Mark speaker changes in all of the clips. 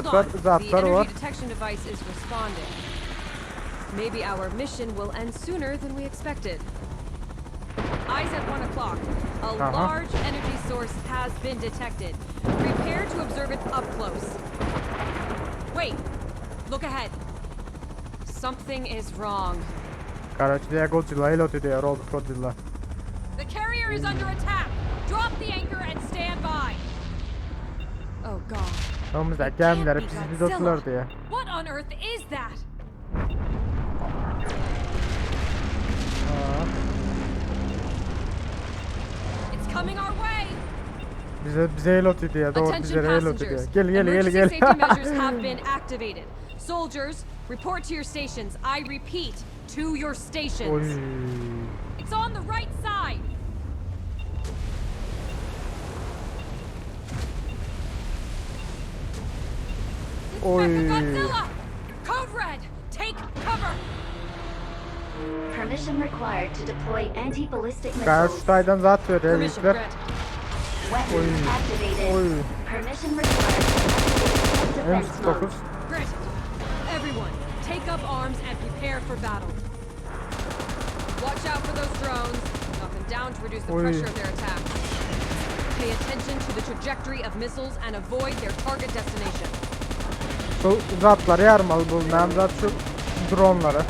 Speaker 1: Zatlar,
Speaker 2: on. The
Speaker 1: zatlar
Speaker 2: energy
Speaker 1: var.
Speaker 2: detection device is responding. Maybe our mission will end sooner than we expected. Eyes at 1 o'clock. A
Speaker 1: Aha.
Speaker 2: large energy source has been detected. Prepare to observe it up close. Wait! Look ahead. Something is wrong.
Speaker 1: Karaçi diýä Godzilla el oty diýä robot Godzilla.
Speaker 2: The carrier is under attack! Drop the anchor and stand by! Oh god.
Speaker 1: Öňümüzde
Speaker 2: Can't
Speaker 1: gämileri
Speaker 2: be
Speaker 1: pis
Speaker 2: Godzilla.
Speaker 1: otular diýä.
Speaker 2: What on earth is that?
Speaker 1: Aa,
Speaker 2: It's coming our way!
Speaker 1: Bize bize el oty diýä dogry
Speaker 2: Attention
Speaker 1: bize el oty diýä.
Speaker 2: passengers.
Speaker 1: Gel gel gel
Speaker 2: Emergency
Speaker 1: gel.
Speaker 2: safety measures have been activated. Soldiers, report to your stations. I repeat, to your stations.
Speaker 1: Oy.
Speaker 2: It's on the right side. It's
Speaker 1: Oy.
Speaker 2: Mechagodzilla! Code Red, take cover.
Speaker 3: Permission required to deploy anti-ballistic
Speaker 1: Karaçi
Speaker 3: missiles.
Speaker 1: taýdan zat berýär
Speaker 2: Permission
Speaker 1: ýigitler.
Speaker 2: granted.
Speaker 3: Weapons
Speaker 1: Oy.
Speaker 3: activated.
Speaker 1: Oy.
Speaker 3: Permission required to activate self-defense
Speaker 1: M49
Speaker 3: mode.
Speaker 2: Granted. Everyone, take up arms and prepare for battle. Watch out for those drones. Knock them down to reduce the
Speaker 1: Oy.
Speaker 2: pressure of their attacks. Pay attention to the trajectory of missiles and avoid their target destination.
Speaker 1: Bu zatlary ýarmaly bu näme zat şu dronlary.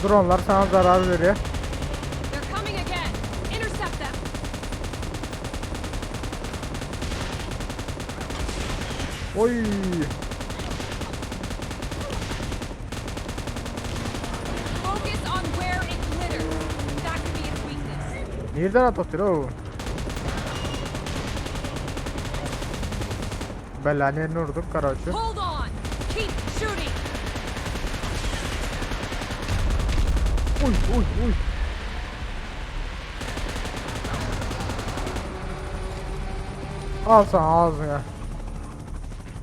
Speaker 1: Dronlar sana zarar berýär.
Speaker 2: They're coming again. Intercept them.
Speaker 1: Oy.
Speaker 2: Focus on where it glitters. That could be its weakness.
Speaker 1: Nirden at otyr o? Bellany ýerine urduk karaçi.
Speaker 2: Hold on. Keep shooting.
Speaker 1: Uy uy uy. Al sana ağzına.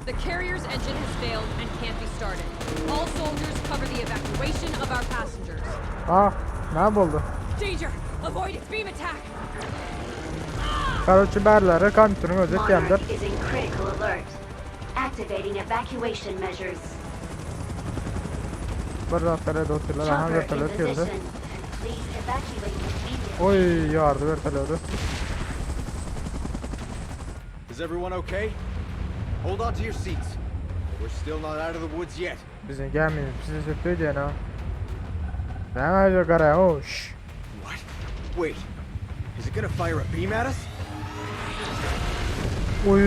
Speaker 2: The carrier's engine has failed and can't be started. All soldiers cover the evacuation of our passengers.
Speaker 1: Ah, ne boldy?
Speaker 2: Danger! Avoid its beam attack!
Speaker 1: Karaçi bärlere kompýuteriň özi etýändir.
Speaker 3: Monarch is in critical alert. Activating evacuation measures.
Speaker 1: Bir zatlar edip otyrlar. Aha
Speaker 3: Chopper in
Speaker 1: vertolyot geldi.
Speaker 3: position. Please evacuate immediately.
Speaker 1: Oy yardı vertolyotu.
Speaker 4: Is everyone okay? Hold on to your seats. We're still not out of the woods yet.
Speaker 1: Bizim gelmeyin. Bizi söktü diýen ha. Näme aýdýar gara? Oh, şş.
Speaker 4: What? Wait. Is it gonna fire a beam at us?
Speaker 1: Oy.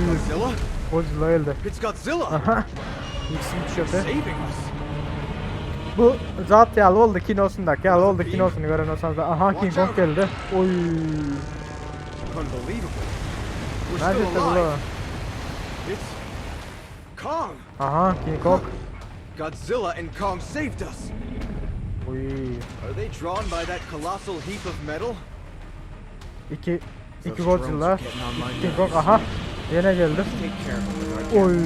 Speaker 4: Godzilla?
Speaker 1: Godzilla geldi.
Speaker 4: It's Godzilla!
Speaker 1: Aha. X'in tişörtü.
Speaker 4: Saving us!
Speaker 1: Bu zat ýaly boldy kinosundaki ýaly boldy kinosunu gören olsanız da. Aha King Kong geldi. Oy.
Speaker 4: Unbelievable. We're
Speaker 1: Nerede
Speaker 4: still
Speaker 1: bu?
Speaker 4: alive. It's Kong!
Speaker 1: Aha King Kong.
Speaker 4: Godzilla and Kong saved us!
Speaker 1: Oy.
Speaker 4: Are they drawn by that colossal heap of metal?
Speaker 1: İki iki
Speaker 4: Those
Speaker 1: Godzilla.
Speaker 4: drones are getting on my
Speaker 1: King Kong
Speaker 4: nerves.
Speaker 1: aha. Yine geldi.
Speaker 4: Take care of them.
Speaker 1: Oy.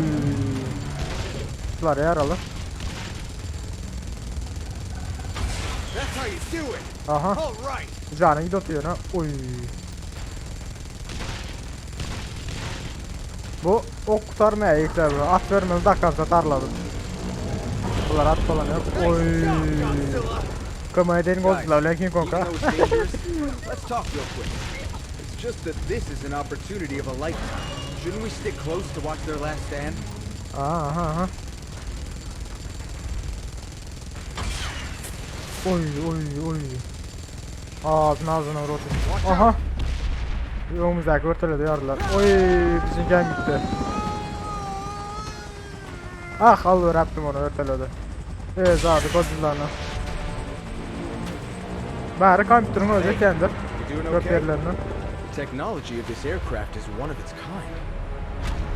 Speaker 1: Bunlar yaralı.
Speaker 4: That's how you do it!
Speaker 1: Aha.
Speaker 4: All right!
Speaker 1: Canı gidip atıyor ha. Oy. Bu ok kurtarmaya yükler bu. At vermez dakikamsa tarladım. Bunlar at falan yok.
Speaker 4: Nice
Speaker 1: Oy.
Speaker 4: job, Godzilla!
Speaker 1: Kama eden Godzilla ile King Kong ha.
Speaker 4: Even though it's dangerous, let's talk real quick. It's just that this is an opportunity of a lifetime. Shouldn't we stick close to watch their last stand?
Speaker 1: Aha aha aha. Oy oy oy. Ağzına ağzına vur otur. Aha. Yolumuzdaki ortalarda yardılar. Oy bizim gel gitti. Ah Allah Rabbim onu örteledi. Evet abi Godzilla'nı. Bari kompüterin öyle kendir.
Speaker 4: You doing
Speaker 1: Köp
Speaker 4: okay?
Speaker 1: yerlerini.
Speaker 4: The technology of this aircraft is one of its kind.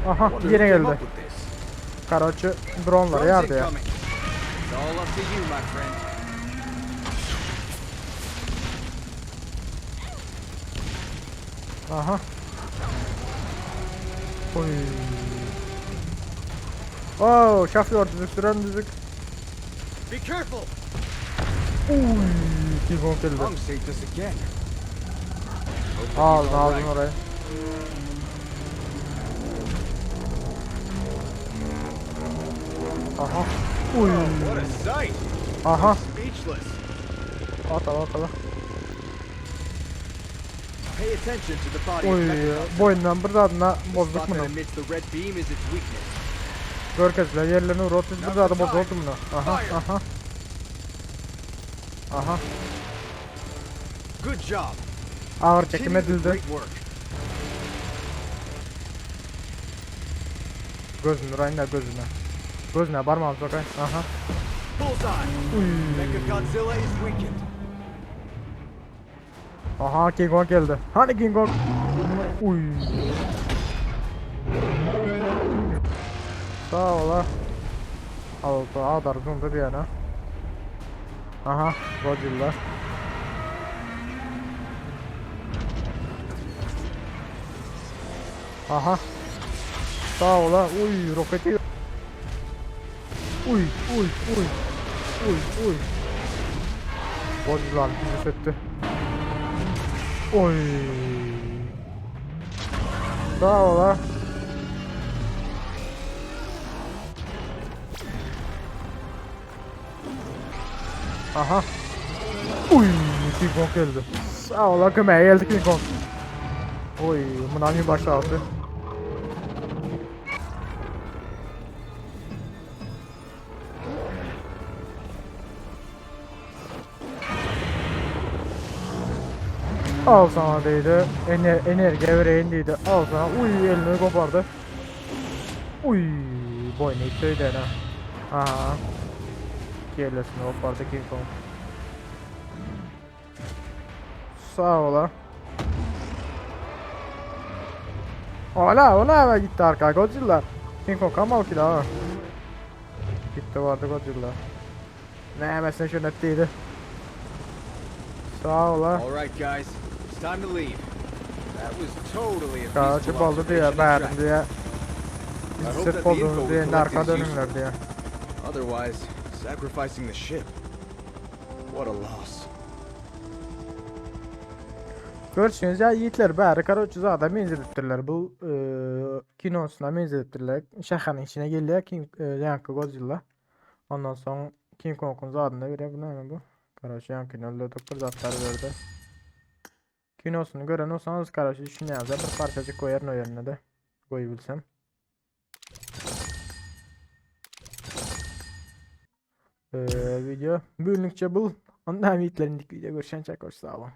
Speaker 1: Aha
Speaker 4: Wonder who
Speaker 1: yine
Speaker 4: came
Speaker 1: geldi.
Speaker 4: up with this.
Speaker 1: Karaçı dronları
Speaker 4: Drones
Speaker 1: yardı ya.
Speaker 4: incoming. It's all up to you, my friend.
Speaker 1: Aha. Oy. Oo, şafıyor düzük süren düzük.
Speaker 4: Be careful!
Speaker 1: Uy, King Kong geldi.
Speaker 4: Kong saved us again. Hope he's
Speaker 1: Ağzına
Speaker 4: all
Speaker 1: ağzına
Speaker 4: right.
Speaker 1: orayı. Aha. Uy.
Speaker 4: What a sight!
Speaker 1: Aha.
Speaker 4: Speechless.
Speaker 1: Atala atala.
Speaker 4: Pay attention to the body of
Speaker 1: Oy.
Speaker 4: Mechagodzilla.
Speaker 1: Boýundan bir zadyna
Speaker 4: The
Speaker 1: bozduk
Speaker 4: spot that
Speaker 1: muny.
Speaker 4: emits the red beam is its weakness.
Speaker 1: Görkezdiler ýerlerini urup biz bir zady bozduk muny. Aha aha. Aha.
Speaker 4: Good job.
Speaker 1: Agyr çekim
Speaker 4: Continue the
Speaker 1: edildi.
Speaker 4: great work.
Speaker 1: Gözüni urayyn da gözüne. Gözüne barmağımı sokayyn. Aha.
Speaker 4: Bullseye. Mechagodzilla is weakened.
Speaker 1: Aha King Kong geldi. Hani King Kong? Uy. Sağ ol ha. Aldı ağdardı onu da bir yana. Aha Godzilla. Aha. Sağ ol ha. Uy roketi. Uy uy uy. Uy uy. Godzilla bizi söktü. Oy. Sağ ol ha. Aha. Uy, King Kong geldi. Sağ ol ha, kömeğe geldi King Kong. Oy, Munami baş aldı. Al sana deydi. Ener enerji vereyim deydi. Al sana. Uy elini kopardı. Uy boynu ittiydi ha. Aha. Kellesini kopardı King Kong. Sağ ol ha. Ola ola gitti arka Godzilla. King Kong kamal ki daha. Gitti vardı Godzilla. Nämesine şöyle ettiydi. Sağ ol ha.
Speaker 4: All right, guys. It's time to leave. That was totally a
Speaker 1: Kaçıp
Speaker 4: peaceful
Speaker 1: oldu diye
Speaker 4: observation and
Speaker 1: beğendim
Speaker 4: track.
Speaker 1: diye.
Speaker 4: I hope
Speaker 1: Biz
Speaker 4: that
Speaker 1: sırf
Speaker 4: the info
Speaker 1: olduğumuz
Speaker 4: we
Speaker 1: diye indi arka
Speaker 4: collected is
Speaker 1: dönünler diye.
Speaker 4: Otherwise, sacrificing the ship. What a loss.
Speaker 1: Görüşüňiz ýa ýigitler bäri karoçi zada menzedipdirler. Bu e, kinosyna menzedipdirler. Şäheriň içine gelýär King e, ýaňky Godzilla. Ondan soň King Kong'un zadyna berýär. Bu näme bu? Karoçi ýaňkyny öldürdük bir zatlar berdi. Kinosyny gören bolsaňyz karoçi düşünýäňiz bir parçajyk goýaryn o ýerine de. Goýubilsem. Ee, video. Bugünlükçe bu. Ondan hem yiğitler indik video görüşen çak hoş sağ olun.